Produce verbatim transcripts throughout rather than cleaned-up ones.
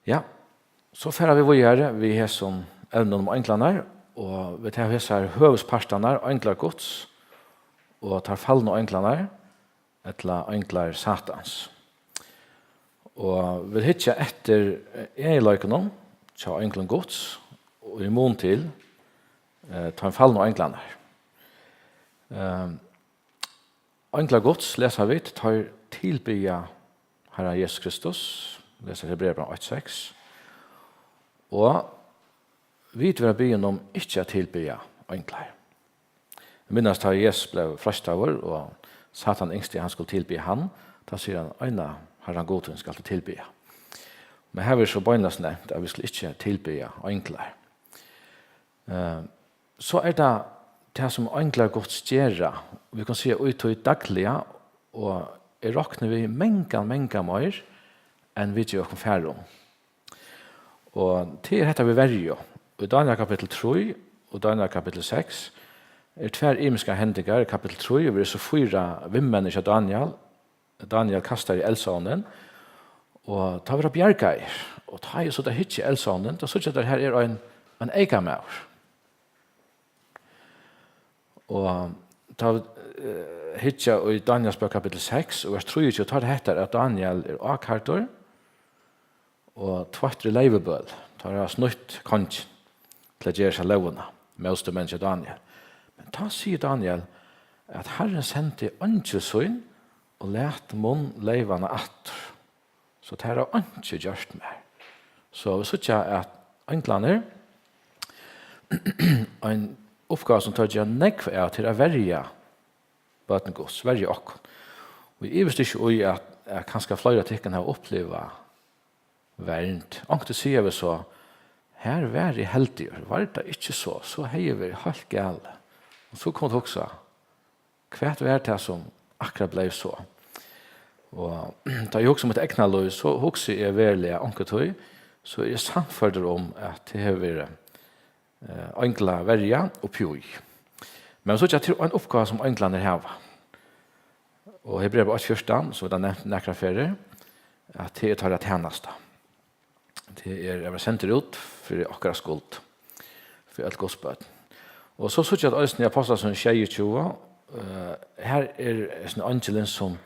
Ja, so fara vit víðari við hesum evnum um einglarnar, og vit hava hesar høvuðspartarnar, einglar Guds og teir falnu einglarnar, ella einglar Satans. Og vit hyggja eftir, eh, eginleikunum hjá einglum Guds og í mun til, eh, teir falnu einglarnar. Ehm, Einglar Guds, lesa vit, teir tilbiðja Harran Jesus Kristus, lesa Hebrearabrævið eitt seks, og vit verða biðin um ikki at tilbiðja einglar. Minnast, tá Jesus bleiv freistaður, og Satan ynskti, at hann skuldi tilbiðja hann, tá sigur hann: "Eina Harran Gud tín skalt tú tilbiðja." Men her verður so beinleiðis nevnt, at vit skulu ikki tilbiðja einglar. Eh, so er tað tað, sum einglar Guds gera, vit kunnu siga, í tí dagliga, og eg rokni við mangan, mangan meir, enn vit geva okkum far um. Og tað er hetta við verju. Í Daniel kapittul trý og Daniel kapittul seks er tvær ymiskar hendingar. Í kapittul trý verður so fýra vinmenni hjá Daniel, Daniel kastar í eldsovnin, og tá verða bjargaðir. Og tá ið so teir hyggja í eldsovnin, tá síggja teir, her er ein, ein eykamaður. Og tá vit, eh, hyggja í Daniels bók kapittul seks og vers trýogtjúgu, tá er hetta, at Daniel er ákærdur og tveittur í leyvubøl. Teir hava snýtt kongin til at gera seg lógina, mótstøðumenn hjá Daniel. Men tá sigur Daniel, at Harrin sendi eingil sín og læt munn leyvanna aftur. So tær hava einki gjørt mær. So vit síggja, at einglarnir, ein uppgáva, sum teir gera nógv av, til at verja børn Guds, verja okkum. Og eg ivist ikki í, at, at kanska fleiri av tykkum hava upplivað vernd. Onkuntíð siga vit so: "Her var eg heldigur, var tað ikki so, so hevði eg verið heilt galið." Og so kunnu vit hugsa: "Hvat var tað, sum akkurát bleiv so?" Og tá eg hugsi um mítt egna lív, so hugsi eg veruliga onkuntíð, so eri eg sannførdur um, at tað hevur verið, eh, einglaverja uppií. Men so er tað ein uppgáva, sum einglarnir hava. Og Hebrearabrævið eitt fjúrtan, sum vit hava nevnt nakrar ferðir, at tað er teirra tænasta. Tað er at vera sendur út fyri okkara skuld, fyri øll Guds børn. Og so síggja vit eisini í Ápostlasøguni sjeyogtjúgu, eh, her er hesin eingilin, sum,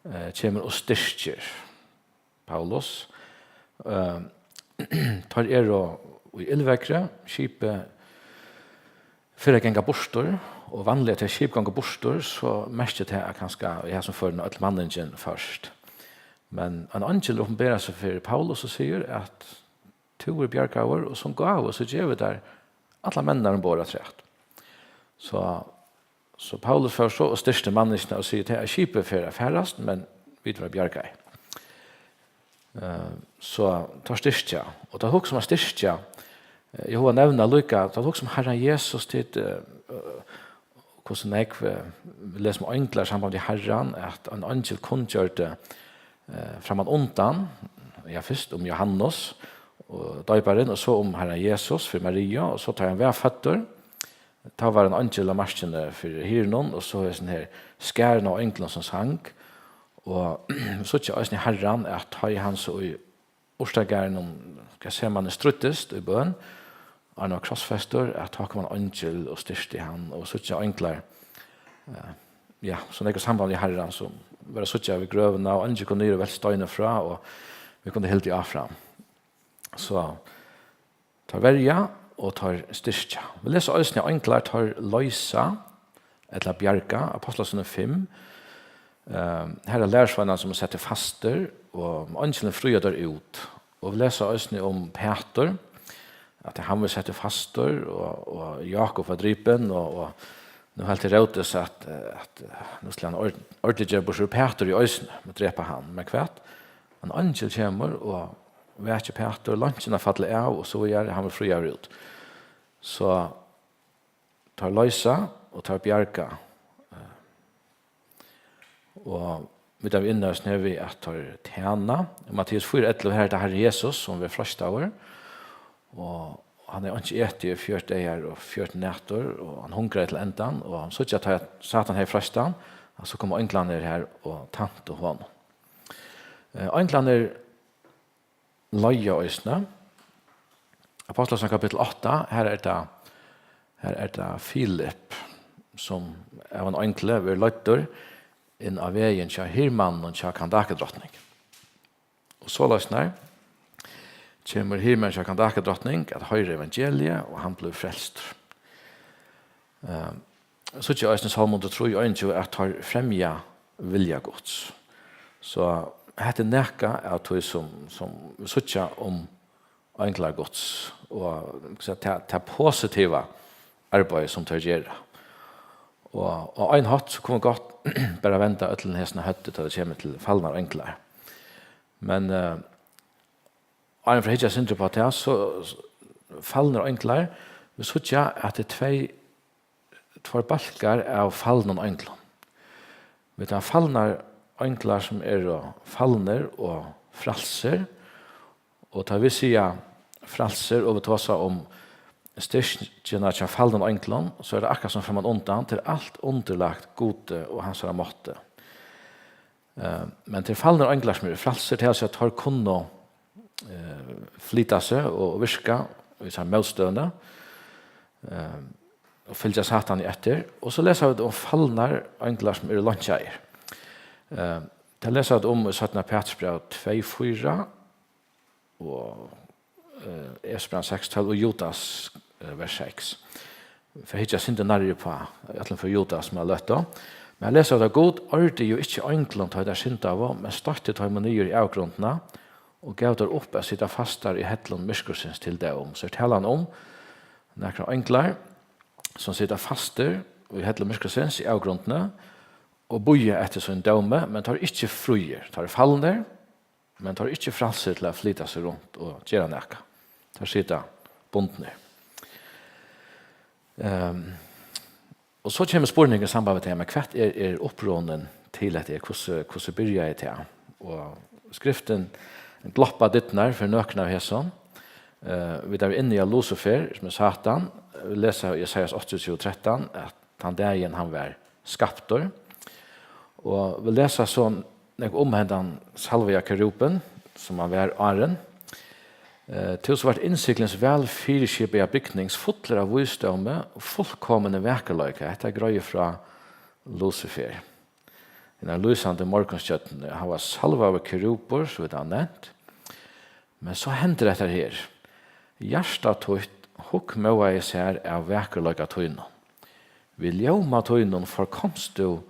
eh, kemur og styrkir Paulus. Eh, teir eru í illveðri, skipið fer at ganga burtur, og vanliga, tá skip gongur burtur, so merkir tað, at kanska í hesum førinum øll manningin fórst. Men ein eingil opinberar seg fyri Paulus og sigur, at tú ert bjargaður, og sum gávu, so gevi eg tær allar menninar umborð afturat. So, so Paulus fór so og styrkti manningina og sigur, at skipið fer at farast, men vit verða bjargaðir. Eh, so teir styrkja, og teir hugsa um at styrkja, eh, eg havi nevnt líka, teir hugsa um Harran Jesus, tit, eh, eh, hvussu nógv, eh, vit lesa um einglar í samband við Harran, at ein eingil kunngjørdi, eh, framman undan, ja, fyrst um Jóhannes og doyparin, og so um Harran Jesus fyri Maria, og so tá hann var føddur, tá var ein eingil á markini fyri hirðunum, og so hesin her skarin av einglum sum sang, og síggja eisini Harran, at tá ið hann so í urtagarðinum, Getsemane, stríddist í bøn, áðrenn hann var krossfestur, at tá kom ein eingil og styrkti hann, og síggja einglar, eh, ja, so nógv samband við Harran, sum var at síggja við grøvina, og eingil kom niður og velti steinin frá, og vit kundu hildið áfram. So, teir verja og teir styrkja. Vit lesa eisini, at einglar, teir loysa ella bjarga, Ápostlasøguni fimm. Ehm, her eru lærisveinar, sum eru settir fastir, og eingilin fríar teir út. Og vit lesa eisini um Pætur, at hann verður settur fastur, og, og Jákup var dripin, og, og nú helt Herodes, at, at nú skal hann ord-, ordiliga gera burtur úr Pæturi eisini, og drepa hann. Men hvat? Ein eingil kemur og vekir Pætur, leinkjurnar falla av, og so víðari, hann verður fríaður út. So teir loysa og teir bjarga. Og vit hava innleiðingina her við, at teir tæna. Í Matteus fýra ellivu, her er tað Harrin Jesus, sum verður freistaður, og hann hevur einki etið í fjøruti dagar og fjøruti nætur, og hann hungraði til endan, og hann síggja, at Satan hevði freistað hann, og so komu einglarnir her og tæntu honum. Eh, einglarnir leiða eisini. Apostlasøgan kapittul átta, her er tað, her er tað Filip, sum av einum eingli verður leiddur inn á vegin hjá hirðmanninum hjá Kandakadrotning. Og soleiðis nær kemur hirðmaðurin hjá Kandakadrotning at hoyra evangeliið, og hann blívur frelstur. Ehm, síggja eisini í Sálm hundrað og trý, einogtjúgu, at teir fremja vilja Guds. So hetta er nakað av tí, sum, sum vit síggja um einglar Guds, og, so, tað, tað positiva arbeiði, sum teir gera. Og á ein hátt, so kunnu vit gott bara venda øllum hesum á høvdið, tá tað kemur til falnar einglar. Men, eh, áðrenn vit hyggja eitt sindur upp á tað, so, so falnir einglar, vit síggja, at tað er tvey, tveir bólkar av falnum einglum. Vit hava falnar einglar, sum eru falnir og frælsir, og tá vit siga frælsir, og vit tosa um styrkina hjá falnum einglum, so er tað akkurát sum frammanundan, tað er alt undirlagt Gudi og hansara mátti. Eh, men tað eru falnir einglar, sum eru frælsir, tað vil siga, at teir kunnu, eh, flyta seg og virka í sær mótstøðuni, eh, og fylgja Satani eftir. Og so lesa vit um falnar einglar, sum eru leinkjaðir. Eh, tað lesa vit um í seinna Pætursbræv tvey fýra, og, eh, Efesusbræv seks tólv og Judas, eh, vers seks. Vit fara at hyggja eitt sindur nærri upp á, í øllum førum Judas, sum er løtt á. Men eg lesi, at Gud ordi jo ikki einglum, tá teir syndaðu, men stoytti teimum niður í avgrundina og gav teir upp at sita fastar í hellum myrkursins til dóm. So er talan um nakrar einglar, sum sita fastir í hellum myrkursins í avgrundini og bíða eftir sínum dómi, men teir eru ikki fríir, teir eru falnir, men teir eru ikki frælsir til at flyta seg runt og gera nakað. Teir sita bundnir. Ehm, og so kemur spurningurin í samband við tað, men hvat er, er upprunin til hetta? Hvussu, hvussu byrjaði tað? Og skriftin gloppar dyrnar fyri nøkrum av hesum. Eh, vit eru inni á Lucifer, sum er Satan. Vit lesa í Jesajas áttaogtjúgu trettan, at tann dagin hann var skaptur. Og vit lesa so nógv um hendan salvaða kerubin, sum hann var áðrenn. Eh, tú, sum vart innsiglings væl fyriskipaða bygnings, fullur av vísdómi og fullkomini vakurleika. Hetta greiðir frá Lucifer, hinar lýsandi morgunstjørnuni. Hann var salvaður kerubur, sum vit hava nevnt. Men so hendir hetta her. Hjarta títt hugmóðaði sær av vakurleika tínum. Við ljóma tínum forkomst tú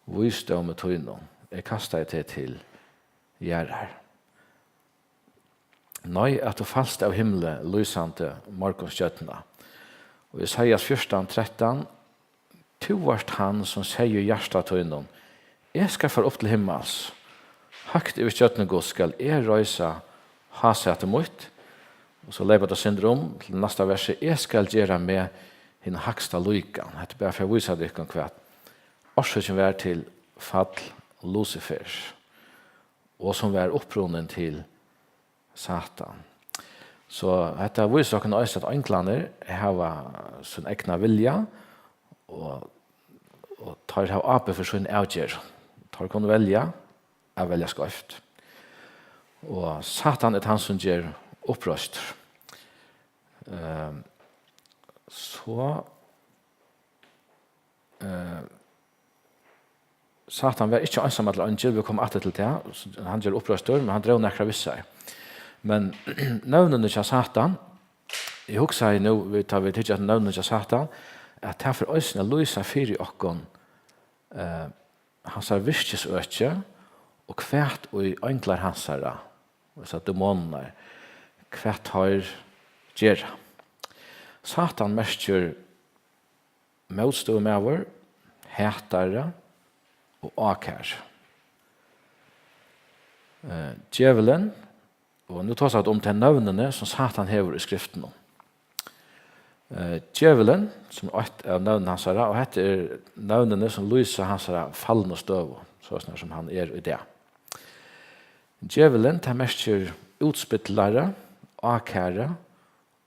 vísdómi tínum. Eg kastaði teg til jarðar. Nei, at tú falst av himli, lýsandi morgunstjørna. Og Jesajas fjúrtan trettan: Tú vart hann, sum segði í hjarta tínum: Eg skal fara upp til himmals, høgt yvir stjørnum Guds skal eg reisa hásæti mítt. Og so leypa tey eitt sindur um til næsta versi: Eg skal gera meg hin hægsta líkan. Hetta er bara fyri at vísa tykkum, hvat orsøkin var til fall Lusifers, og sum var upprunin til Satan. So hetta vísir okkum eisini, at einglarnir hava sín egna vilja, og, og teir hava ábyrgd fyri sín avgerð. Teir kunnu velja at velja skeivt. Og Satan er tann, sum ger uppreistur. Ehm, so, eh, Satan var ikki einsamallur eingil, vit koma aftur til tað. Hann ger uppreistur, men hann dró nakrar við sær. Men nøvnini hjá Satan, eg hugsaði nú, vit, tá vit hyggja eftir nøvnini hjá Satan, at tað fer eisini at lýsa fyri okkum, eh, hansara virkisøki og hvat ið einglar hansara, hesar demonirnar, hvat teir gera. Satan merkir mótstøðumaður, hatari og ákæri. Eh, djevulin, og nú tosa vit um tey nøvnini, sum Satan hevur í skriftunum. Eh, djevulin, sum er eitt av nøvnum hansara, og hetta er nøvnini, sum lýsa hansara falnu støðu, soleiðis sum hann er í dag. Djevulin, tað merkir útspillari, ákæri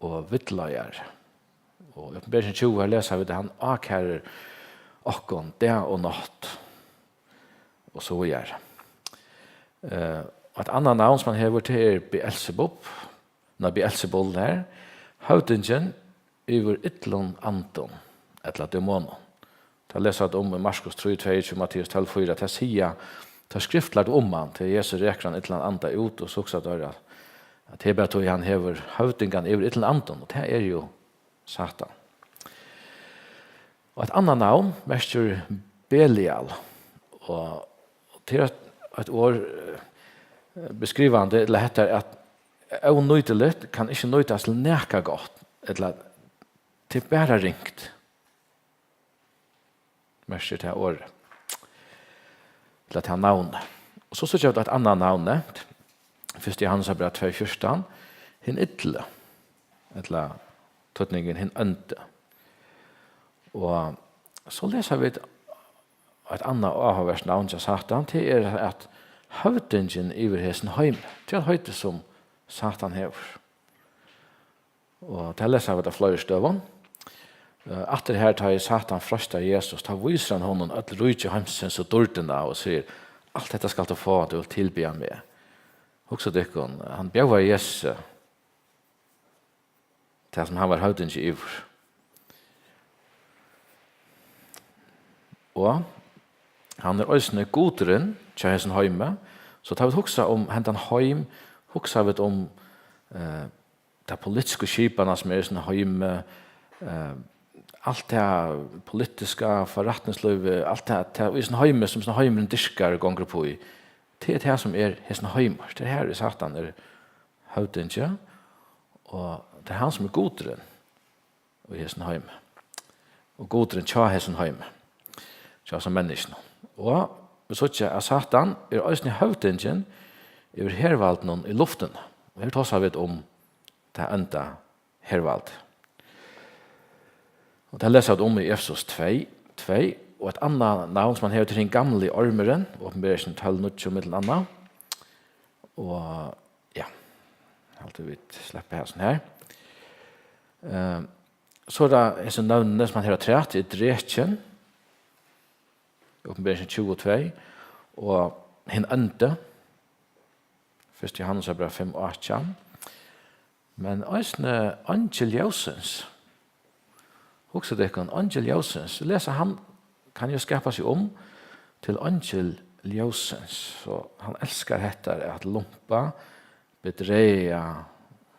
og villleiðari. Og í Opinberingini tjúgu, her lesa vit, at hann ákærir okkum dag og nátt, og so víðari. Eh, Og eitt annað navn, sum hann hevur, tað er Beelzebub. Nei, Beelzebul her. Høvdingin yvir illum andum, ella demonum. Tað lesa vit um í Markus trý tveyogtjúgu, Matteus tólv fýra. Tað siga teir skriftlærdu um hann, tí Jesus rekur hann illan anda út, og so hugsa teir at, at tað er bara tí, hann hevur høvdingan yvir illum andum, og tað er jú Satan. Og eitt annað navn merkir Belial, og tað er eitt, eitt orð, eh, beskrivandi, ella hetta er at ónýtiligt, kann ikki nýtast til nakað gott, ella tað er bara ringt, merkir tað orðið, ella tað navnið. Og so síggja vit eitt annað navn nevnt, fyrsta Jóhannesarbræv tvey fjúrtan, hin illi, ella týdningurin hin óndi. Og so lesa vit eitt annað áhugavert navn hjá Satan, tað er at høvdingin yvir hesum heimi, tað er eitt heiti, sum Satan hevur. Og tað lesa vit á fleiri støðum. Eh, aftur her, tá ið Satan freistar Jesus, tá vísir hann honum øll ríki heimsins og dýrdina og sigur: "Alt hetta skalt tú fáa, um tú vilt tilbiðja meg." Hugsið tykkum, hann bjóðar Jesusi tað, sum hann var høvdingi yvir. Og hann er eisini gudurin hjá hesum heimi, so tá vit hugsa um hendan heim, hugsa vit um, eh, ta politisku skipana, sum er í hesum heimi, eh, alt tað politiska, forretningslívið, alt tað, tað í hesum heimi, sum hesin heimurin dyrkar og gongur upp í, tað er tað, sum er hesin heimur. Tað er har, ið Satan er høvdingi, og tað er hann, sum er gudurin í hesum heimi, og gudurin hjá hesum heimi, hjá hesum menniskjum. Og vit síggja, at Satan er eisini høvdingin yvir hervaldinum í luftini. Og her tosa vit um tað ónda hervaldið. Og tað lesa vit um í Efesus tvey tvey, og eitt annað navn, sum hann hevur, til hin gamli ormurin, Opinberingin tólv níggju millum annað. Og ja, eg haldi, vit sleppa hasum her. Eh, so er tað hesi nøvnini, sum hann hevur afturat, er drekin, Opinberingin tjúgu tvey, og hin óndi, fyrsta Jóhannesarbræv fimm átjan. Men eisini eingil ljóssins. Hugsið tykkum, eingil ljóssins. Lesa hann, kann jo skapa seg um til eingil ljóssins. So hann elskar hetta at lumpa, bedraga,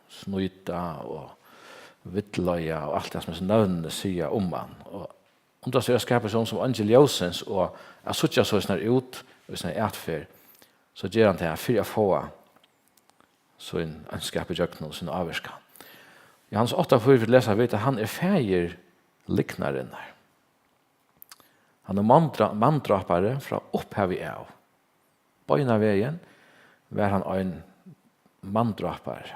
snýta og villleiða og alt tað, sum hesi nøvnini siga um hann. Og undrast er at skapa seg um sum eingil ljóssins og at síggja soleiðis út í síni atferð, so ger hann tað fyri at fáa sín óndskap ígjøgnum, sína ávirkan. Jóhannes átta fýra, vit lesa vit, at hann er faðir lygnarinnar. Hann er manndrá-, manndrápari frá upphavi av. Beinanvegin var hann ein manndrápari.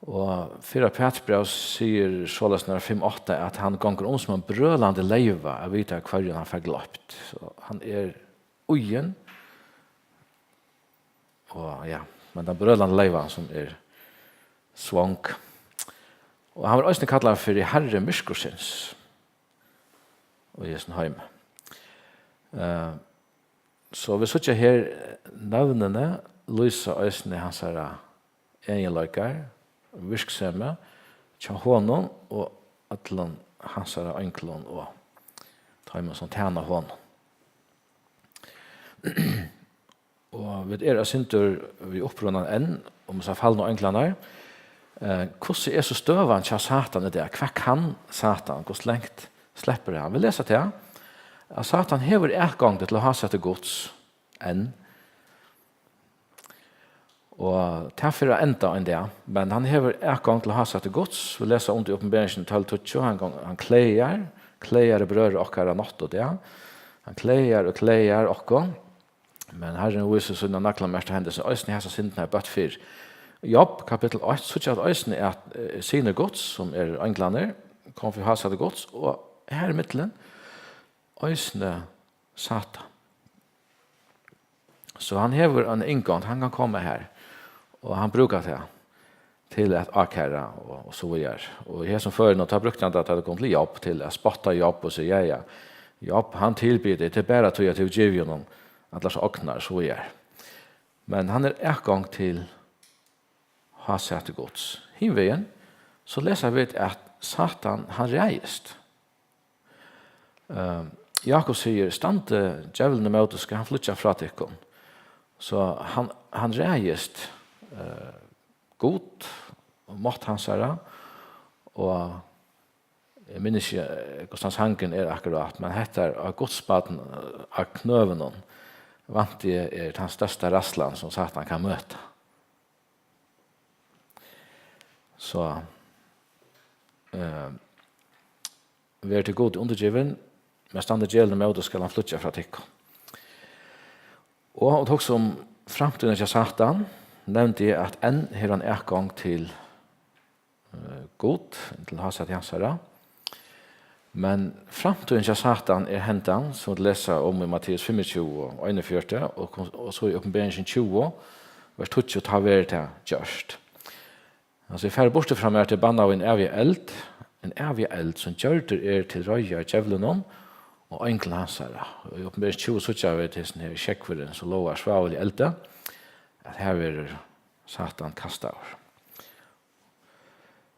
Og fyrra Pætursbræv sigur soleiðis, nær fimm átta, at hann gongur um sum ein brølandi leyva at vita, hvørjum hann fær gloypt. So hann er íðin, og ja, men tann brølandi leyvan, sum er svong. Og hann var eisini kallaður fyri harri myrkursins í hesum heimi. Eh, so vit síggja her, eh, nøvnini lýsa eisini hansara eginleikar, virksemi hjá honum og øllum hansara einglum og teimum, sum tæna honum. Og vit eru eitt sindur við upprunan enn, um hesar falnu einglarnar. Eh, hvussu er so støðan hjá Satan í dag? Hvat kann Satan? Hvussu langt sleppur hann? Vit lesa tað, at Satan hevur atgongd til hásetið Guds enn. Og tað fer at enda ein dag, men hann hevur atgongd til hásetið Guds. Vit lesa um tað í Opinberingini tólv tíggju, hann gon-, hann klagar, klagar brøður okkara nátt og dag. Hann klagar og klagar okkum. Men Harrin vísir sína naglamerktu hending, eisini hasa syndina er bøtt fyrr. Job, kapittul eitt, síggja vit eisini, at, eh, synir Guds, sum eru einglarnir, koma fyri hásæti Guds, og her í millum eisini Satan. So hann hevur ein inngongd, hann kann koma her, og hann brúkar tað til at ákæra og, og so víðari. Og í hesum førinum, tá brúkti hann tað, tá tað kom til Job, til at spotta Job og siga: "Ja, ja, Job, hann tilbiður teg, tað er bara tí, at tú hevur givið honum allar so ognar og so víðari." Men hann er atgongd til hásæti Guds. Hinvegin, so lesa vit, at Satan, hann ræðist. Eh, Jakob sigur: "Standi djevlin ímóti, skal hann flýggja frá tykkum." So hann, hann ræðist, eh, Gud og mátt hansara, og eg minnist ikki, eh, hvussu hann sangurin er akkurát, men hetta er: "Á Guds barn, eh, á knøunum", vænti eg er tann størsta ræðslan, sum Satan kann møta. So, eh, "Verið Gudi undirgivin, men standi djevlinum ímóti, skal hann flýggja frá tykkum." Og at hugsa um framtíðina hjá Satan, nevndi eg, at enn hevur hann atgongd til, eh, Gud, til hásæti hansara. Men framtíðin hjá Satan er hendan, sum vit lesa um í Matteus fimmogtjúgu, einogfjøruti, og kom-, og so í Opinberingin tjúgu, vers tíggju: "Tá verður tað gjørt." Hann sigur: "Farið burtur frá mær, tit bannaðu, í ein ævigan eld, ein ævigan eld, sum gjørdur er til reiðar djevlinum og einglum hansara." Og í Opinberingin tjúgu síggja vit hesin her sjógvurin, sum lógar svávul í eldi, at har verður Satan kastaður.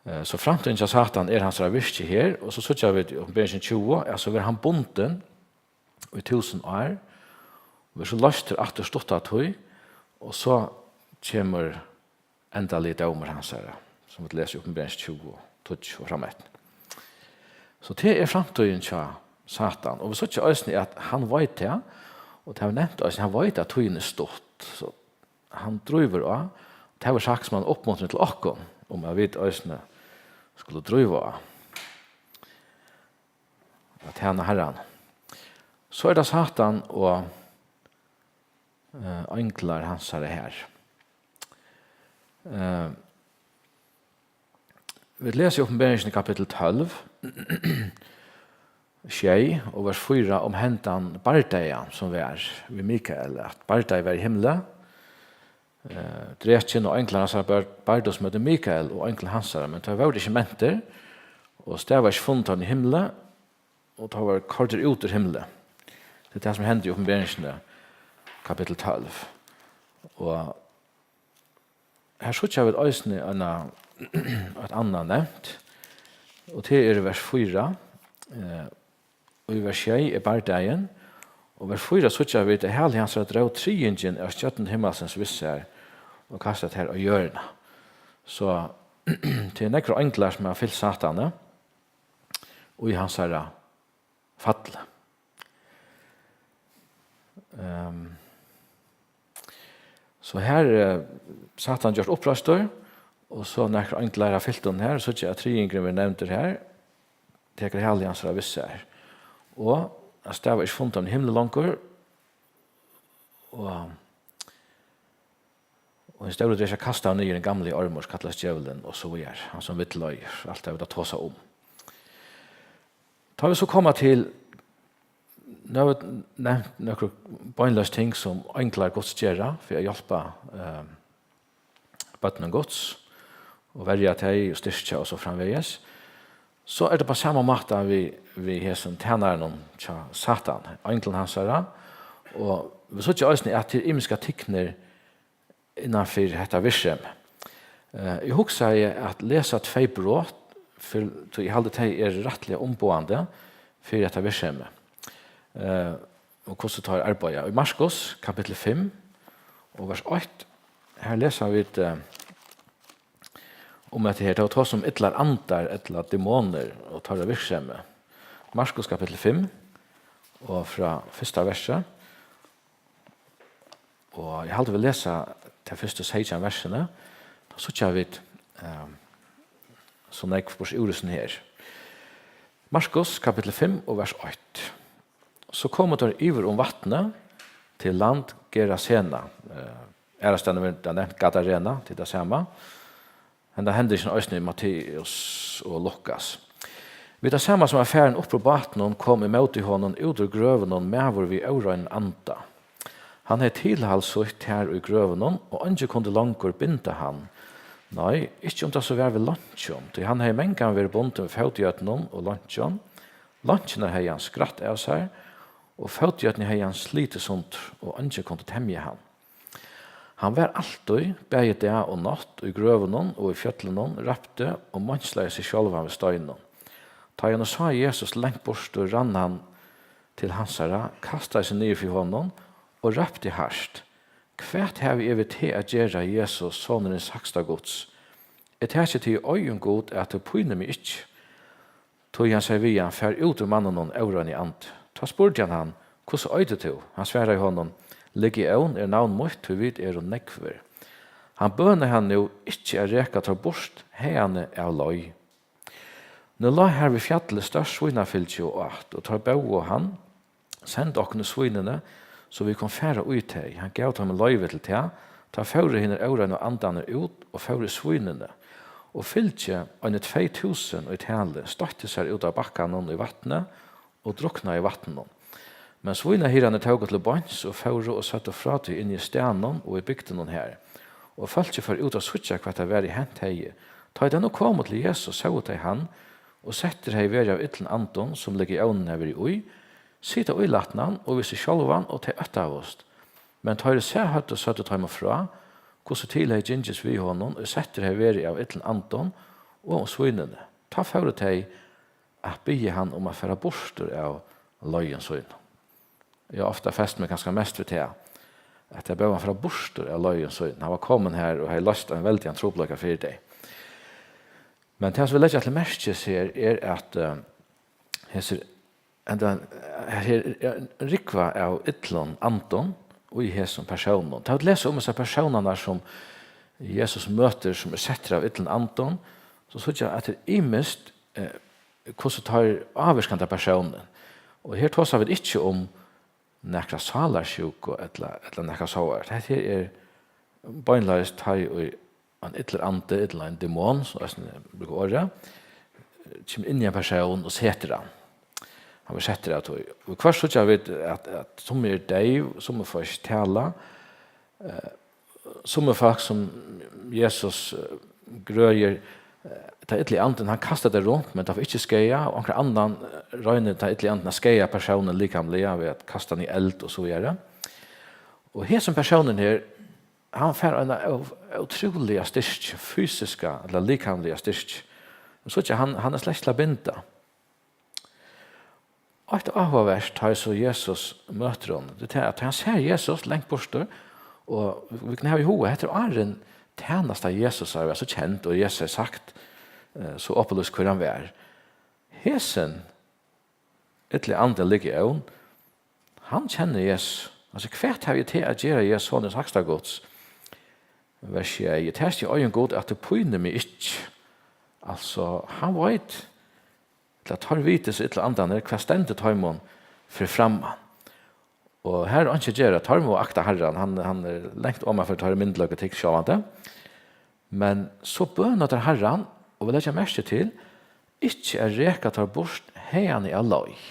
Eh, so framtíðin hjá Satan er hansara virki her, og so síggja vit í Opinberingin tjúgu, at so verður hann bundin í túsund ár, og verður so loystur aftur stutta tíð, og so kemur endaligi dómur hansara, sum vit lesa í Opinberingin tjúgu, tíggju og frameftir. So tað er framtíðin hjá Satan, og vit síggja eisini, at hann veit tað, og tað var nevnt eisini, hann veit, at tíðin er stutt, so hann drívur á. Tað var sagt sum ein uppmuntran til okkum, um at vit eisini skulu dríva á at tæna Harran. So er tað Satan og, eh, einglar hansara her. Eh, vit lesa í Opinberingini kapittul tólv, sjey og vers fýra, um hendan bardaga, sum var við Mikael, at bardagi var í himli. Eh, drekin og einglar hansara bar-, bardust móti Mikael og einglum hansara, men teir vóru ikki mentir, og stað var ikki funnið teirra í himli, og teir vóru koyrdir út úr himli. Tað er tað, sum hendir í Opinberingini, kapittul tólv. Og her síggja vit eisini eina, eitt annað nevnt, og tað er vers fýra, eh, og í vers sjey er bardagin, og vers fýra síggja vit, at hali hansara dró triðingin av stjørnum himmalsins við sær og kastaði tær á jørðina. So, tað er nakrir einglar, sum hava fylgt Satani í hansara falli. Ehm, so her, eh, Satan gjørt uppreistur, og so nakrir einglar hava fylgt honum her, og síggja, at triðingurin verður nevndur her, tekur hali hansara við sær. Og hann stavar ikki funnum í himli longur, og, og hin stóri drekka kastaður niður, hin gamli ormur, sum kallast djevulin, og so víðari, hann sum villleiðir, alt tað vit hava tosað um. Tá vit so koma til, nú havi eg nevnt nøkur beinleiðis ting, sum einglar Guds gera fyri at hjálpa, eh, børnum Guds, og verja tey og styrkja og so framvegis. So er tað á sama máta við, við hesum tænarunum hjá Satan, einglum hansara, og vit síggja eisini, at tað eru ymiskar tignir innan fyri hetta virksemi. Eh, eg hugsaði at lesa tvey brot, fyri, tí eg haldi, tey eru rættiliga umboðandi fyri hetta virksemi. Eh, og hvussu teir arbeiða. Í Markus, kapittul fimm og vers eitt, her lesa vit, eh, um hetta her, tað var tosað um illar andar ella demonir og teirra virksemi. Markus, kapittul fimm og frá fyrsta versi. Og eg haldi, vit lesa tey fyrstu seytjan versini, tá síggja vit, ehm, so nógv burtur úr hesum her. Markus, kapittul fimm og vers eitt. So komu teir yvir um vatnið til land Gerasena. Eh, aðrastaðni verður tað nevnt Gadarena, tað er tað sama. Henda hendingin eisini í Matteus og Lukas. Við tað sama sum var farin upp úr bátinum, kom ímóti honum út úr grøvunum maður við órein anda. Hann hevði tilhald sítt har í grøvunum, og eingin kundi longur binda hann. Nei, ikki um tað so var við leinkjum, tí hann hevði mangan verið bundin við fótjørnum og leinkjum. Leinkjurnar hevði hann skrætt av sær, og fótjørnini hevði hann slitið sundur, og eingin kundi temja hann. Hann var altíð, bæði dag og nátt, í grøvunum og í fjøllunum, ræpti og meinsleiv seg sjálvan við steinum. Tá ið hann sá Jesus langt burtur, rann hann til hansara, kastaði seg niður fyri honum og rópti hart: Hvat havi eg við teg at gera, Jesus, sonur hins hægsta Guds? Eg taki teg í oyðum, Gud, at tú pínir meg ikki. Tí hann segði við hann: Far út úr manninum, óreini andi. Tá spurdi hann hann: Hvussu eitur tú? Hann svaraði honum: Legión er navn mítt, tí vit eru nógvir. Hann bønaði hann nú ikki at reka teir burt haðani av leið. Nú lá har við fjallið stórt svínafylgi og át, og teir bóðu hann: Send okkum í svínini, so vit kunnu fara í tey. Hann gav teimum loyvi til tað. Tá fóru hinir óreinu andarnir út og fóru í svínini. Og fylgið, eini tvey túsund í tali, stoytti sær út av bakkanum í vatnið og druknaði í vatninum. Men svínahirðarnir tóku til beins og fóru og søgdu frá tí inni í staðnum og í bygdunum har. Og fólkið fór út at síggja, hvat tað var, ið hent hevði. Tá ið tey nú komu til Jesus, sóu tey hann, og settur hevði verið av illum andum, sum legiónin hevði verið í, sita ílatnan og við seg sjálvan, og tey óttaðust. Men tá ið tey seg høvdu, søgdu teimum frá, hvussu til hevði gingist við honum, ið settur hevði verið av illum andum, og um svínini. Tá fóru tey at biðja hann um at fara burtur av leiðum sínum. Eg havi ofta fest meg kanska mest við tað, at tey bóðu hann fara burtur av leiðum sínum. Hann var komin har og hevði loyst ein veldigan trupulleika fyri tey. Men tað, sum vit leggja til merkis her, er, at, eh, hesir, enda, her er ein rúgva av illum andum í hesum persónum. Tá vit lesa um hesar persónarnar, sum Jesus møtir, sum er settir av illum andum, so síggja vit, at tað er ymiskt, eh, hvussu teir ávirka handa persónin. Og her tosa vit ikki um nakra sálarsjúku ella, ella nakað sovorðið. Hetta her er beinleiðis, tá ið ein illur andi, ella ein demon, sum eisini brúka orðið, kemur inn í ein persón og setir hann. Hann verður settur av tí. Og hvørt síggja vit, at, at summi eru deyv, summi fáa ikki talað, eh, summi fólk, sum Jesus, eh, grøðir, eh, tann illi andin, hann kastar tað runt, men tað fær ikki skaða, og onkran annan, eh, roynir tann illi andin at skaða persónin likamliga við at kasta hann í eld og so víðari. Og hesin persónurin her, hann fær eina ó-, ótrúliga styrki, fysiska ella likamliga styrki. Men so er hann, hann er slett til at binda. Eitt áhugavert, tá ið so Jesus møtir honum, tað er tað, at hann sær Jesus langt burtur, og vit kunnu hava í huga, hetta er áðrenn tænasta Jesusar var so kend, og Jesus hevði sagt, eh, so opinlýst, hvør hann var. Hesin illi andin, legión, hann kennir Jesus. Altso, hvat havi eg teg at gera, Jesus, sonur hins hægsta Guds? Vers sjey: Eg taki teg í oyðum, Gud, at tú pínir meg ikki. Altso, hann veit, ella teir vita, so illu andarnir, hvat stendur teimum fyri framman. Og her er einki at gera, teir mugu akta Harran, hann, hann er langt oman fyri teirra myndugleika, tykk sjálvandi. Men so bøna teir Harran, og vit leggja merki til, ikki at reka teir burt haðani av leið.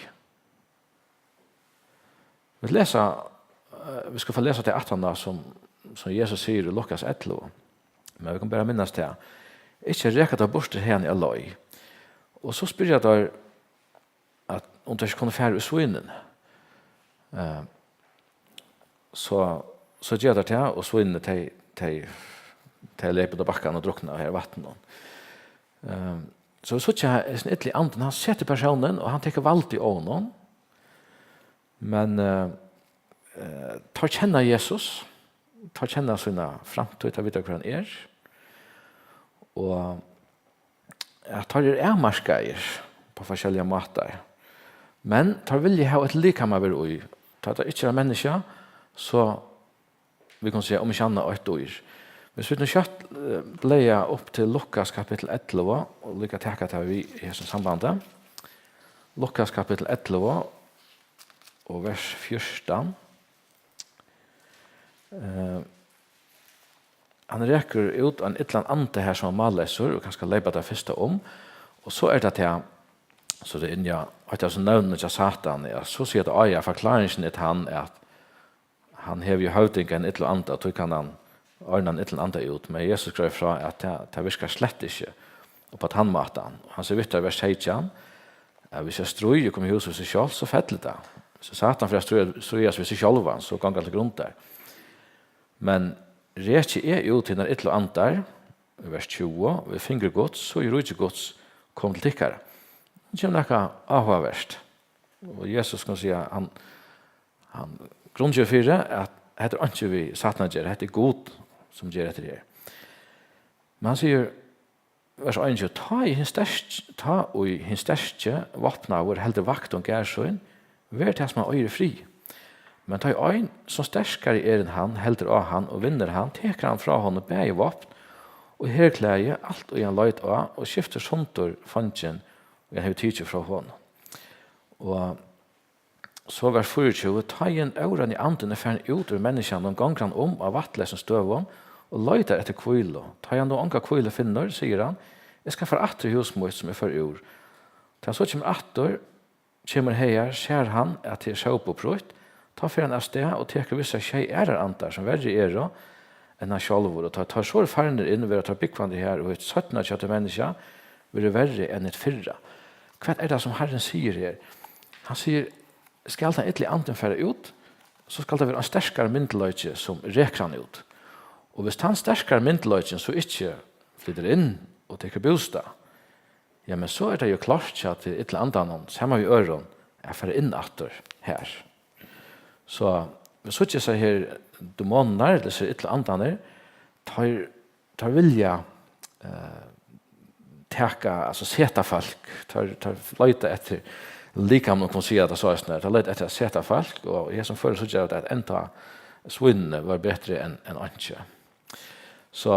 Vit lesa, eh, vit skulu fara at lesa tað aftaná, sum, sum Jesus sigur í Lukas ellivu. Men vit kunnu bara minnast tað. Ikki reka teir burtur haðani av leið. Og so spyrja teir, at um teir ikki kunnu fara í svínini. Eh, so, so gera teir tað, og svínini, tey, tey, tey leypa út á bakkan og drukna her í vatninum. Eh, so vit síggja, hesin illi andin, hann setur persónin, og hann tekur valdið á honum. Men, eh, eh, teir kenna Jesus, teir kenna sína framtíð, teir vita, hvør hann er. Og at teir eru avmarkaðir á forskelligar mátar. Men teir vilja hava eitt likam at vera í. Tá tað ikki er eitt menniskja, so vit kunnu siga, um ikki annað, eitt dýr. Hvis vit nú skjótt, eh, blaða upp til Lukas kapittul ellivu, og líka taka tað við í hesum sambandi. Lukas kapittul ellivu og vers fjúrtan. Eh, hann rekur út ein illan anda her, sum er málleysur, og kanska leypa tað fyrsta um. Og so er tað tað, so tað er inni á eitt av hesum nøvnunum hjá Satan, ja, so sigur tað, á ja, forkláringin er tann, at hann hevur jú høvding ein illur anda, tí kann hann orna ein illan anda út. Men Jesus greiðir frá, at tað, tað virkar slett ikki upp á tann mátan. Og hann sigur við teir, vers seytjan, at hvis eitt stríð kemur í hús við seg sjálvt, so fellur tað. So Satan fer at stríða, stríðast við seg sjálvan, so gongur hann til grundar. Men reki eg út hinar illu andar, í vers tjúgu, og í fingri Guds, so er ríki Guds komið til tykkara. Nú kemur nakað áhugavert. Og Jesus, kann siga, hann, hann grundgevur fyri, at hetta er einki við Satan at gera, hetta er Gud, sum ger hetta her. Men hann sigur, vers einogtjúgu, tá ið hin sterki, tá ið hin sterki, vápnaður, heldur vakt um garð sín, verður tað, sum hann eigur, í frið. Men tá ið ein, sum sterkari er enn hann, heldur á hann og vinnur hann, tekur hann frá honum bæði vápn og herklæði, alt ið hann leit á, og skiftir sundur fongin, ið hann hevur tikið frá honum. Og so vers fýraogtjúgu, tá ið hin óreini andin er farin út úr menniskjanum, gongur hann um á vatnleysum støðum og leitar eftir hvílu. Tá ið hann nú onga hvílu finnur, sigur hann, eg skal fara aftur í hús mítt, sum eg fór úr. Tá hann so kemur aftur, kemur hagar, sær hann, at tað er sópuprýtt, tá fer hann avstað og tekur við sær sjey aðrar andar, sum verri eru enn hann sjálvur, og tá teir so eru farnir inn, verða teir búgvandi har, og hitt seinna hjá tí menniskja verður verri enn hitt fyrra. Hvat er tað, sum Harrin sigur her? Hann sigur, skal tann illi andin fara út, so skal tað vera ein sterkari myndugleiki, sum rekur hann út. Og viss tann sterkari myndugleikin so ikki flytur inn og tekur bústað, ja, men so er tað jú klárt hjá tí illa andanum, saman við øðrum, at fara inn aftur har. So, vit síggja hesar her demonirnar, ella hesar illu andarnir, teir, teir vilja, eh, taka, altso seta fólk, teir, teir leita eftir likamum, kunnu siga tað soleiðis, teir leita eftir at seta fólk, og í hesum føri síggja vit, at enntá svínini vóru betri enn, enn einki. So,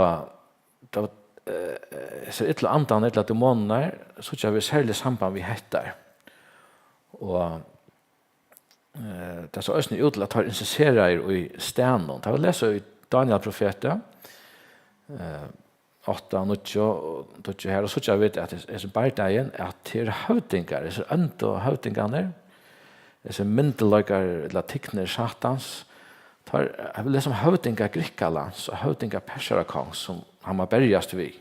tað var, eh, hesir illu andarnir, ella demonirnar, síggja vit serliga samband við hettar. Og, eh, tað sá eisini út til, at teir insisteraðu í staðnum. Tá vit lesa í Daniel profeti, eh, átta, níggju og tíggju her, og síggja vit, at hes-, hesin bardagin, at tað eru høvdingar, hesir óndu høvdingarnir, hesir myndugleikar, ella tignir Satans, teir, vit lesa um høvdingar Grikkalands og høvdingar Persarakongs, sum hann má berjast við,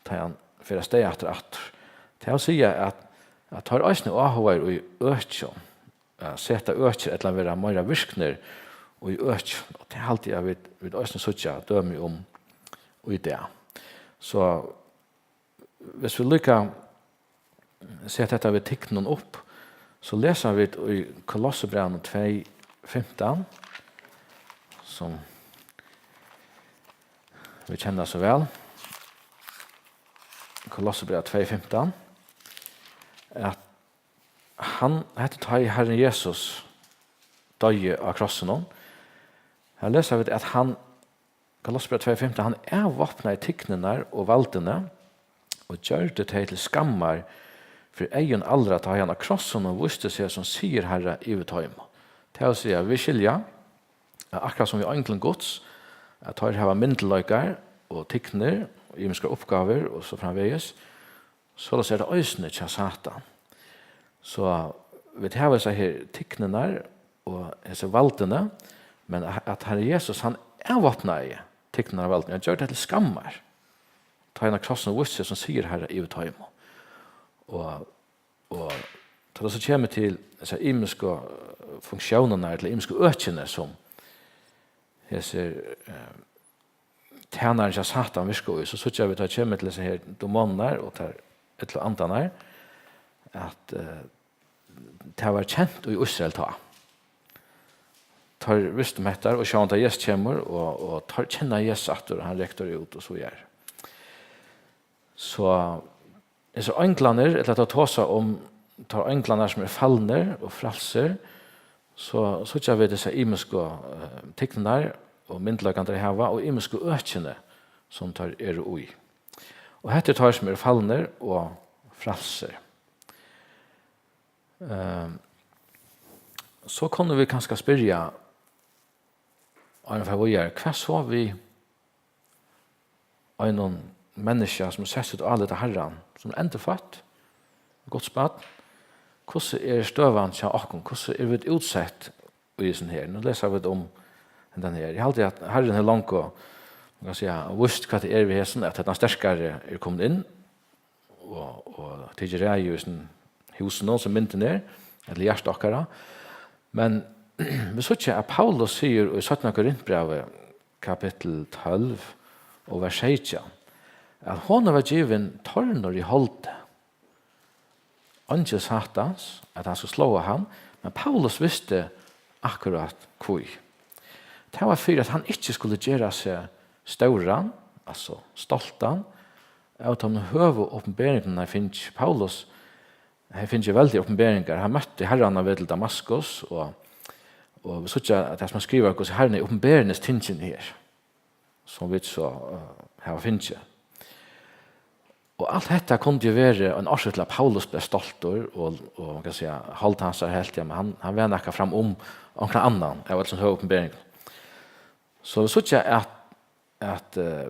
tá hann fer avstað aftur, aftur. Tað vil siga, at, at teir eisini áhugaðir í økjum, at seta økir ella vera meira virknir í økjum. Og tað haldi eg, at vit, vit eisini síggja dømi um í dag. So, viss vit líka seta hetta við tignum upp, so lesa vit í Kolossebrævinum tvey fimtan, sum vit kenna so væl. Kolossebræv tvey fimtan, at hann, hetta er tá ið Harrin Jesus doyði á krossinum. Her lesa vit, at hann, Kolossebræv tvey fimtan, hann avvápnaði tignirnar og valdini og gjørdi tey til skammar fyri eygum allra, tá ið hann á krossinum vísti seg sum sigurharra yvir teimum. Tað vil siga, vit skilja, at akkurát sum við einglum Guds, at teir hava myndugleikar og tignir og ymiskar uppgávur og so framvegis, soleiðis er tað eisini hjá Satan. So vit hava hesar her tignirnar og hesi valdini, men at, at Harrin Jesus, hann avvápnaði tignirnar og valdini, hann gjørdi tað til skammar, tá hann á krossinum vísti seg sum sigurharra yvir teimum. Og, og tá tað so kemur til hesar ymisku, eh, funktiónirnar, ella ymisku økini, sum hesir, eh, tænarin hjá Satan virka í, so síggja vit, tá kemur til hesar her demonirnar og teir illu andarnar, at, eh, tað var kent í Ísrael tá. Teir vistu um hetta, og sjálvandi tá Jesus kemur, og, og teir kenna Jesus aftur, og hann rekur teir út, og so er. So, hesir einglarnir, ella at tosa um teir einglarnar, sum eru falnir og frælsir, so síggja vit hesar ymisku, eh, tignirnar og myndugleikarnar, teir hava, og ymisku økini, sum teir eru í. Og hetta eru teir, sum eru falnir og frælsir. Ehm, so kunnu vit kanska spyrja, áðrenn vit fara víðari, hvat so við einum menniskja, sum hevur sett sítt álit á Harran, sum er endurføtt, Guds barn? Hvussu er støðan hjá okkum? Hvussu eru vit útsett í hesum her? Nú lesa vit um hendan her. Eg haldi, at Harrin hevur longu, man kann siga, víst, hvat tað er við hesum, at hendan sterkari er komin inn og, og tikið ræði í hesum húsinum, sum myndin er, ella hjarta okkara. Men vit síggja, at Paulus sigur í seinna Korintbrævi, kapittul tólv og vers seytjan, at honum var givin tornur í holdið, eingil Satans, at hann skuldi sláa hann, men Paulus visti akkurát hví. Tað var fyri, at hann ikki skuldi gera seg stóran, altso stoltan, av teimum høgu opinberingum hann hevði fingið. Paulus hevði fingið veldigar opinberingar. Hann møtti Harran á veg til Damaskus, og, og vit síggja, at tað, sum hann skrivar, hvussu Harrin hevði opinberað hesi tingini her, sum vit so, eh, hava fingið. Og alt hetta kundi jo verið ein orsøk til, at Paulus bleiv stoltur, og, og, man kann siga, hold hansara helt, ja, men hann, hann var nakað fram um onkran annan av øllum høgu opinberingum. So vit síggja, at, at, eh,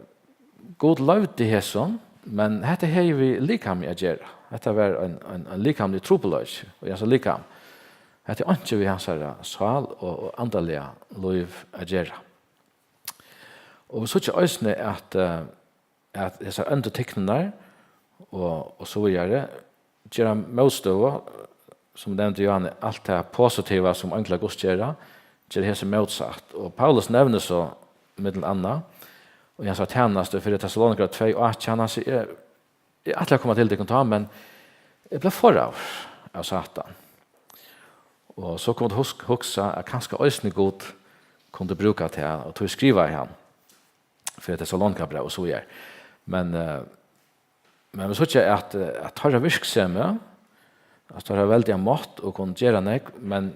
Gud loyvdi hesum, men hetta hevði við likamið at gera. Hetta var ein, ein, ein likamligur trupulleiki í hansara likami. Hetta er einki við hansara sál og, og andaliga lív at gera. Og vit síggja eisini, at, eh, at hesar óndu tignirnar og, og so víðari gera mótstøðu, sum eg nevndi, Jóhanne, alt tað positiva, sum einglar Guds gera, ger hesi mótsatt. Og Paulus nevnir so, millum annað, og í hansara tænastu fyri Tessalonikarar tvey átjan, hann sigur, eg, eg ætlaði at koma til tykkum tá, men eg bleiv forðaður av Satan. Og so kom at husk-, hugsa, at kanska eisini Gud kundi brúka tað, og tí skrivaði hann fyri Tessalonikabræv og so víðari. Men, eh, men vit síggja, at, eh, at teirra virksemi, at teirra veldiga mátt og kunnu gera nógv, men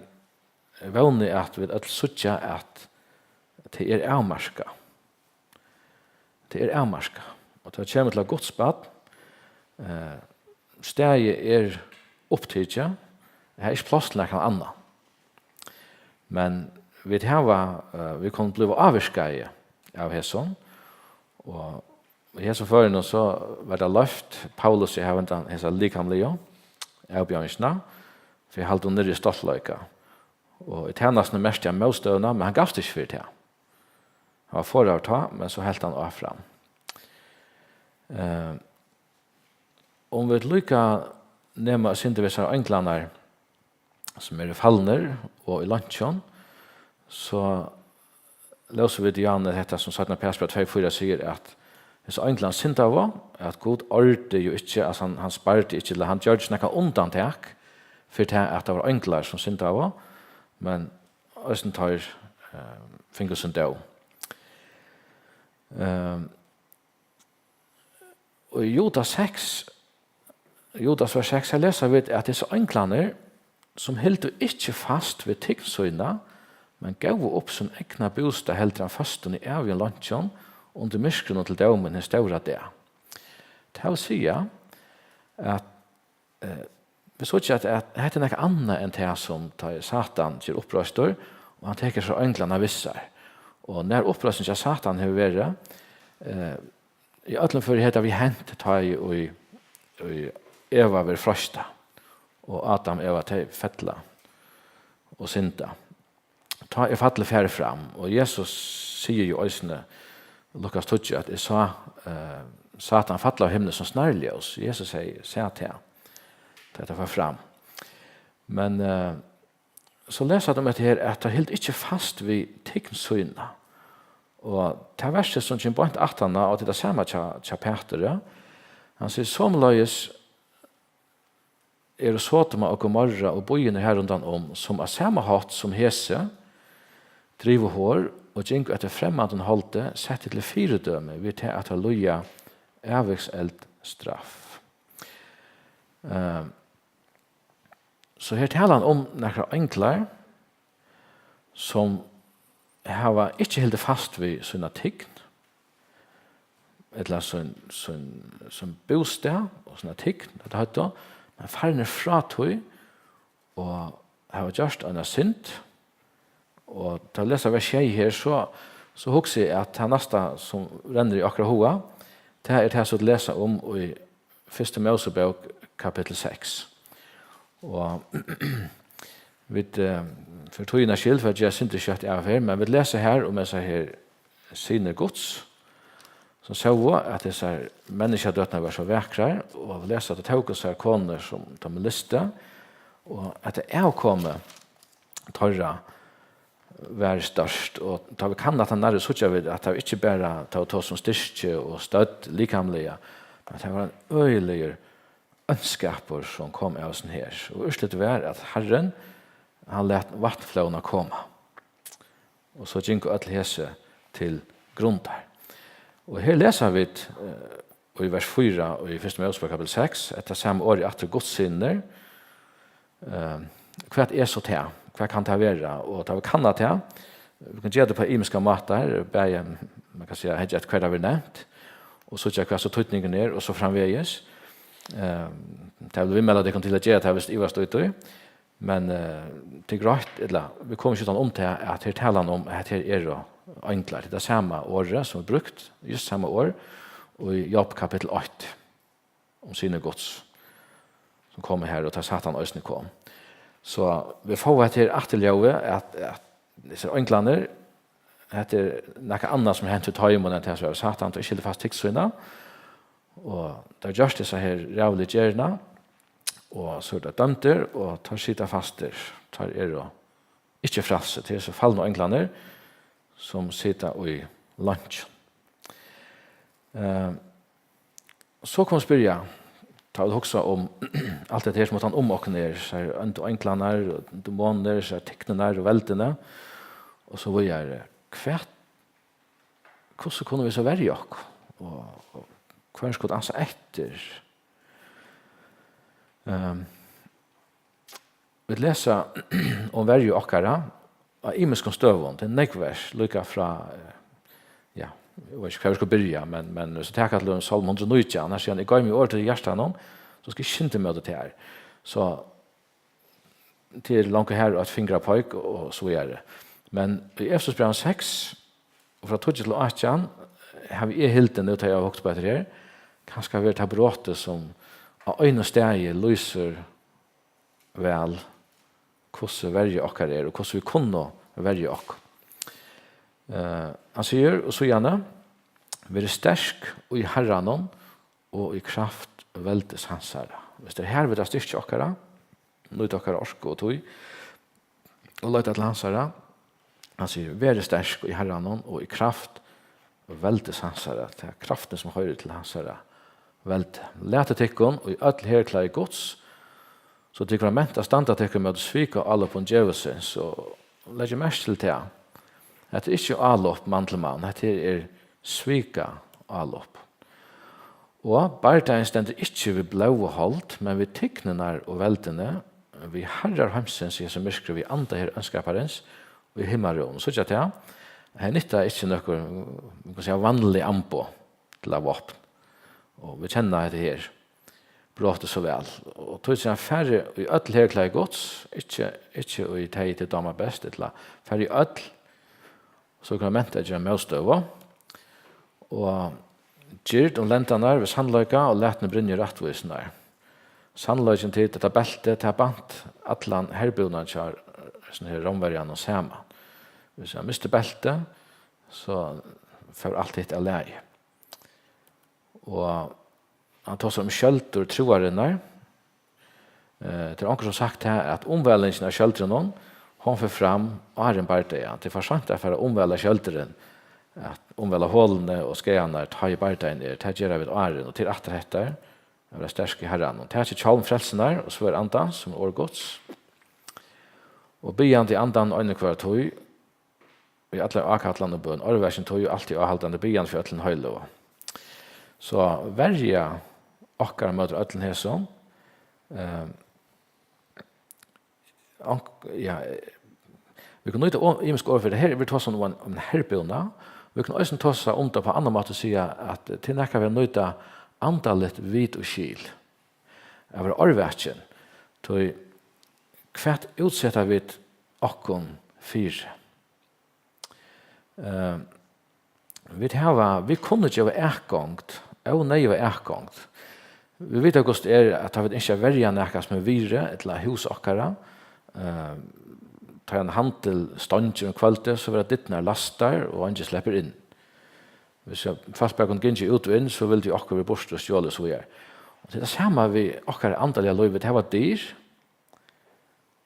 eg vóni, at vit øll síggja, at tað er avmarkað. Tað er avmarkað. Og tá kemur til Guds barn, eh, staðið er upptikið, her er ikki pláss til nakran annan. Men vit hava, eh, vit kunnu bliva ávirkaði av hesum, og í hesum førinum so var tað loyvt Paulus at hava hendan, hesa likamligu avbjóðingina, fyri at halda niðri stoltleika. Og í tænastuni merkti hann mótstøðuna, men hann gavst ikki fyri tað. Hann var forðaður tá, men so helt hann áfram. Eh, um vit líka nema eitt sindur við hesar einglarnar, sum eru falnir og í leinkjum, so lósu vit í Jóhannes hetta, sum seinna Pætursbræv tvey fýra sigur, at hesir einglarnir syndaðu, at Gud ordi jo ikki, at hann, hann spardi ikki, ella hann gjørdi ikki nakað undantak fyri tað, at tað var einglar, sum syndaðu, men eisini teir, eh, fingu sín dóm. Ehm, og í Juda seks, Judas vers seks, her lesa vit, at hesir einglarnir, sum hildu ikki fast við tign sína, men góvu upp sín egna bústað heldur enn føstum í ævigum leinkjum undir myrkrinum til dómin hin stóra dag. Tað vil siga, at, eh, vit síggja, at, at hetta er nakað annað enn tað, sum tá ið Satan ger uppreistur, og hann tekur so einglarnar við sær. Og nær uppreistin hjá Satan hevur verið, eh, í øllum føri hetta við hent, tá ið, í, í Eva verður freistað, og Adam og Eva, tey fella og synda. Tá er fallið farið fram, og Jesus sigur jo eisini, Lukas tíggju, at eg sá, eh, Satan falla av himni sum snarljós. Jesus segði, sá tað, tá hetta fór fram. Men, eh, so lesa vit um hetta her, at teir hildu ikki fast við tign sína. Og tað versið, sum kemur beint aftaná, og tað er tað sama hjá, hjá Pæturi, hann sigur, somuleiðis eru Sodoma og Gomorra og býirnir har rundan um, sum á sama hátt sum hesi drivu hor og gingu eftir fremmandum holdi, settir til fyridømi við tað at teir líða ævigs eldstraff. Eh, so her talar hann um nakrar einglar, sum hava ikki hildið fast við sína tign, ella sín, sín, sín bústað og sína tign, at høvdu, men farnir frá tí og hava gjørt eina synd. Og tá eg lesi vers sjey her, so, so hugsi eg, at tað næsta, sum rennur í okkara huga, tað er tað, sum vit lesa um í Fyrstu Mósebók, kapittul seks. Og vit, eh, fyri tíðina skyld, fyri at gera eitt sindur skjótt av her, men vit lesa her um hesar her synir Guds, sum sóu, at hesar menniskjadøturnar vóru so vakrar, og vit lesa, at tey tóku sær konur, sum teimum lysti, og at tað avkomið teirra var stórt, og tá vit kanna tað nærri, síggja vit, at tað var ikki bara, tá vit tosa um styrki og stødd likamliga, men tað var ein øgiligur óskapur, sum kom av hesum her. Og úrslitið var, at Harrin, hann læt vatnflóðina koma. Og so gingu øll hesi til grundar. Og her lesa vit, eh, í vers fýra í fyrstu Mósebók kapitel seks, hetta sama orðið aftur, Guds synir. Eh, hvat er so tað? Hvat kann tað vera? Og tá vit kanna tað, vit kunnu gera tað á ymiskar mátar, bæði, man kann siga, hyggja eftir hvar tað verður nevnt, og síggja hvat so týdningurin er, og so framvegis. Eh, tað vil viðmæla tykkum til at gera tað, viss ivast í tí. Men, eh, tað er greitt, ella, vit koma ikki uttan um tað, at her talar hann um, at her eru einglar. Tað er tað sama orðið, sum er brúkt, júst sama orð, í Job kapitel eitt, um synir Guds, sum komu her, og tá Satan eisini kom. So vit fáa hetta her afturljóðið, at, at hesir einglarnir, hetta er nakað annað, sum er hent við teimum, enn tað, sum var Satan, teir ikki hildu fast tykk sína, og teir gjørdu hesa her ræðuligu gerðina, og so eru teir dømdir, og teir sita fastir. Teir eru ikki frælsir. Tað eru so fallnu einglarnir, sum sita í leinkjum. Eh, so kann man spyrja, tá vit hugsa um alt hetta her, sum uttan um okkum er, so eru óndu einglarnar og demonir, so eru tyknirnar og veldini, og so víðari. Hvat, hvussu kunnu vit so verja okkum? Og, og hvørjum skulu ansa eftir? Ehm, vit lesa um verju okkara á ymiskum støðum. Tað er nógv vers, líka frá, eh, ja, eg veit ikki, hvar vit skulu byrja, men, men so taka til dømis Sálm hundrað og nítjan, har sigur hann: "Eg goymi orð til hjartanum, so skal eg skynda ímóti tær." So tað er longu har eitt fingrapeik og so víðari. Men í Efesusbrævinum seks, og frá tíggju til átjan, havi eg hildið nú, tá eg havi hugt upp eftir her, kanska verið tað brotið, sum á einum staði lýsir væl, hvussu verja okkara er, og hvussu vit kunnu verja okkum. Eh, hann sigur, og síðani: "Verið sterk í Harranum og í kraft veldis hansara." Viss tað er her, vit hava styrki okkara, nýta okkara orku og tíð, og leita til hansara. Hann sigur: "Verið sterk í Harranum og í kraft veldis hansara." Tað er kraftin, sum hoyrir til hansara veldi. "Latið tykkum í øll herklæði Guds, so tit kunnu menta at standa tykkum móti svika álopum djevulsins." Og legg merki til tað. Hetta er ikki álop mann til mann, hetta her er svika álop. "Og bardagin stendur ikki við blóð og hold, men við tygnirnar og veldini, við harrar heimsins í hesum myrkri, við anda her ónskaparins og í himmalrúminum." Síggja tað, her nyttar ikki nøkur, man kann siga, vanlig amboð til at vápn. Og vit kenna hetta her brotið so væl. Og tí sigur hann: "Farið í øll herklæði Guds", ikki, ikki í tey, tit dáma best, ella farið í øll, so kunnu menn gera mótstøðu. "Og gird um lendarnar við sannleika, og latið brynju rættvísinnar." Sannleikin, tit, hetta beltið, tað bant allan herbúnaðin hjá hesum her Rómverjanum saman. Viss hann misti beltið, so fór alt hitt av lagi. Og hann tosar um skjøldur trúarinnar. Eh, tað er onkur, sum sagt her, at umvælingin av skjøldrunum, hon fer fram áðrenn bardaga. Tað er for seint at fara at umvæla skjøldurin, at umvæla holini og skaðarnar, tá ið bardagin er. Tað gera vit áðrenn, og tað er aftur hetta, at vera sterk í Harranum. Takið hjálm frelsunnar og svørð Andans, sum er orð Guds. Og biðjandi í Andanum eina og hvørja tíð, í allari ákallan og bøn, árvaksin tíð og altíð áhaldandi biðjan fyri øllum heiløgum. So verja okkara móti øllum hesum. Eh, onk-, ja, eh, vit kunnu nýta o-, ymisk orð fyri tað. Her, vit tosa um ein, um ein herbúnað. Vit kunnu eisini tosa um tað á annan máta og siga at tað er nakað við at nýta andaligt vit og skil. At vera árvakin. Tí hvat útseta vit okkum fyri? Eh, vit hava, vit kunnu geva atgongd, óneyðuga atgongd. Vit vita, hvussu tað er, at tá vit ynskja at verja nakað sum er virði, ella hús okkara, eh, tá ein handil steingir um kvøldið, so verða dyrnar læstar, og eingin sleppur inn. Viss fólk bara kunnu gingið út og inn, so vildu okkurt verið burtur og stjolið og so víðari. Og tað er tað sama við okkara andaliga lív. Vit hava dyr,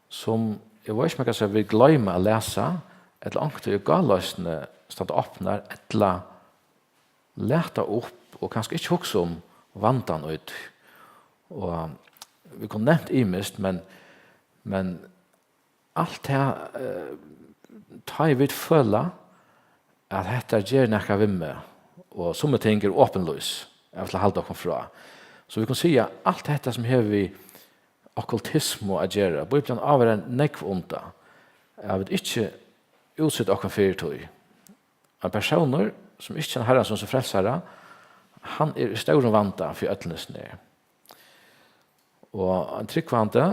sum, eg veit ikki, um eg kann siga, vit gloyma at læsa, ella onkuntíð í gáloysni standa opnar, ella lata upp og kanska ikki hugsa um vandan í tí. Og vit kunnu nevnt ymiskt, men, men alt tað, eh, tá ið vit føla, at hetta ger nakað við meg, og summi ting eru opinlýs, eg vil halda okkum frá. So vit kunnu siga, alt hetta sum hevur við okkultismu at gera, Bíblian ávarar nógv um tað, at vit ikki útseta okkum fyri tí. Ein persónur, sum ikki kennir Harran sum sín frelsara, hann er í stórum vanda fyri øllum, sum er. Og ein trúgvandi,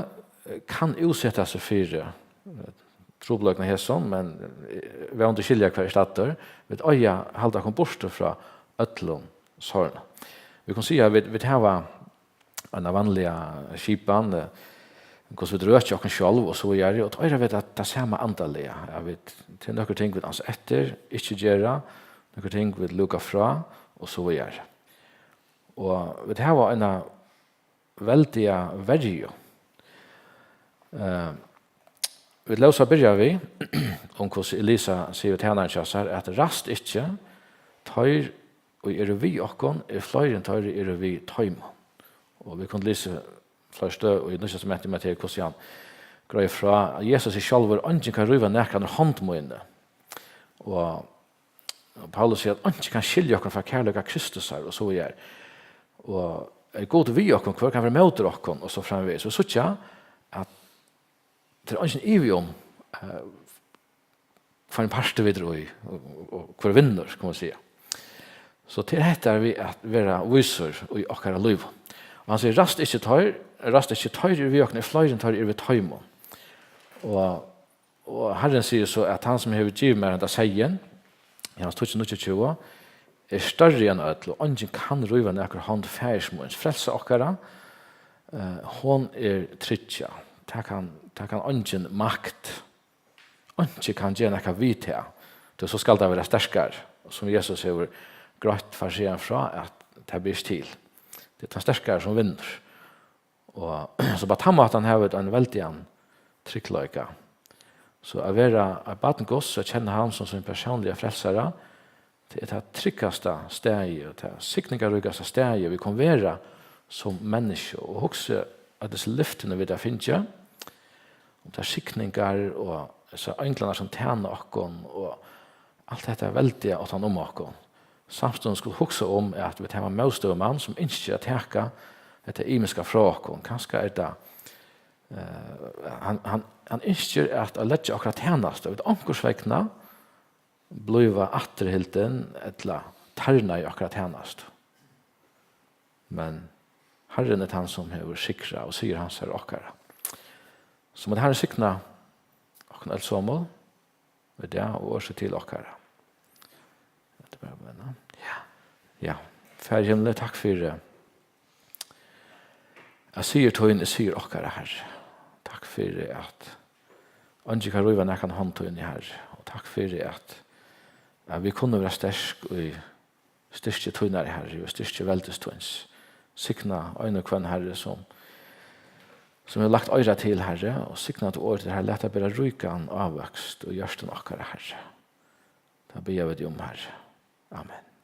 eh, kann útseta seg fyri, eh, trupulleikan av hesum, men, eh, vónandi skilja hvar eg staddur. Vit eiga at halda okkum burtur frá øllum sovorðnum. Vit kunnu siga, at vit, vit hava eina vanliga skipan, eh, hvussu vit røkja okkum sjálv og so víðari, og tá eiga vit at tað sama andaliga, at vit, tað eru nøkur ting, vit ansa eftir, ikki gera, nøkur ting, vit lúka frá, og so víðari. Og vit hava eina veldiga verju. Eh, vit lósu at byrja við, um hvussu Elisa sigur við tænaran hjá sær, at ræst ikki teir, ið eru við okkum, er fleiri enn teir, ið eru við teimum. Og vit kunnu lesa fleiri støð í Nýggja Testamenti, Matteus, hvussu hann greiðir frá, at Jesus er sjálvur: "Eingin kann ríva nakran úr hond míni." Og Paulus sigur, at eingin kann skilja okkum frá kærleika Kristusar, og so er. Og er Gud við okkum, hvør kann vera móti okkum, og so framvegis. Vit síggja, at tað er eingin ivi um, eh, hvønn partur vit eru í, og, og, og hvør vinnur, kann man siga. So til hetta er við at vera vísur í okkara lív. Og hann sigur, ræst ikki teir, ræst ikki teir eru við okkum, er fleiri enn teir eru við teimum. Og Og Harrin sigur so, at hann, sum hevur givið mær henda seyðin, í hans tíggju níggjuogtjúgu, er størri enn øll, og eingin kann ríva nakra hond faðirs míns. Frelsa okkara, eh, hon er tryggjað. Tað kann, tað kann eingin makt, eingin kann gera nakað við tað. Tí so skal tað vera sterkari. Og sum Jesus hevur greitt farisearanum frá, at tað ber ikki til. Tað er tann sterkari, sum vinnur. Og so á tann mátan hava vit ein veldigan tryggleika. So at vera eitt barn Guds og kenna hann sum sín persónliga frelsara, tað er tað tryggasta staðið og tað signingarríkasta staðið, vit kunnu vera sum menniskju. Og hugsa at hesi lyftini, vit hava fingið, um tær signingar og hesar einglarnar, sum tæna okkum, og alt hetta veldiga uttan um okkum. Samstundis skulu hugsa um, at vit hava mótstøðumann, sum ynskir at taka hetta ymiska frá okkum. Kanska er tað, eh, hann, hann, hann ynskir at, at leggja okkara tænastu, vit onkursvegna blíva afturhildin ella tarnað í okkara tænastu. Men Harrin er tann, sum hevur sigrað, og sigur hansara er okkara. So mátti Harrin signa okkum øll somul í dag og orð til okkara. Hetta er bara at venda. Ja. Ja. Faðir í himli, takk fyri, at sigur tín er sigur okkara, Harri. Takk fyri, at eingin kann ríva nakran hond tíni, Harri. Og takk fyri, at, at vit kunnu vera sterk í styrki tínari, Harri, og styrki veldis tíns. Signa ein og hvønn, Harri, sum, sum hevur lagt oyra til, Harri, og signa tú orð títt, Harri, lat tað bera ríkan ávøkst í hjørtum okkara, Harri. Tað biðja vit um, Harri. Amen.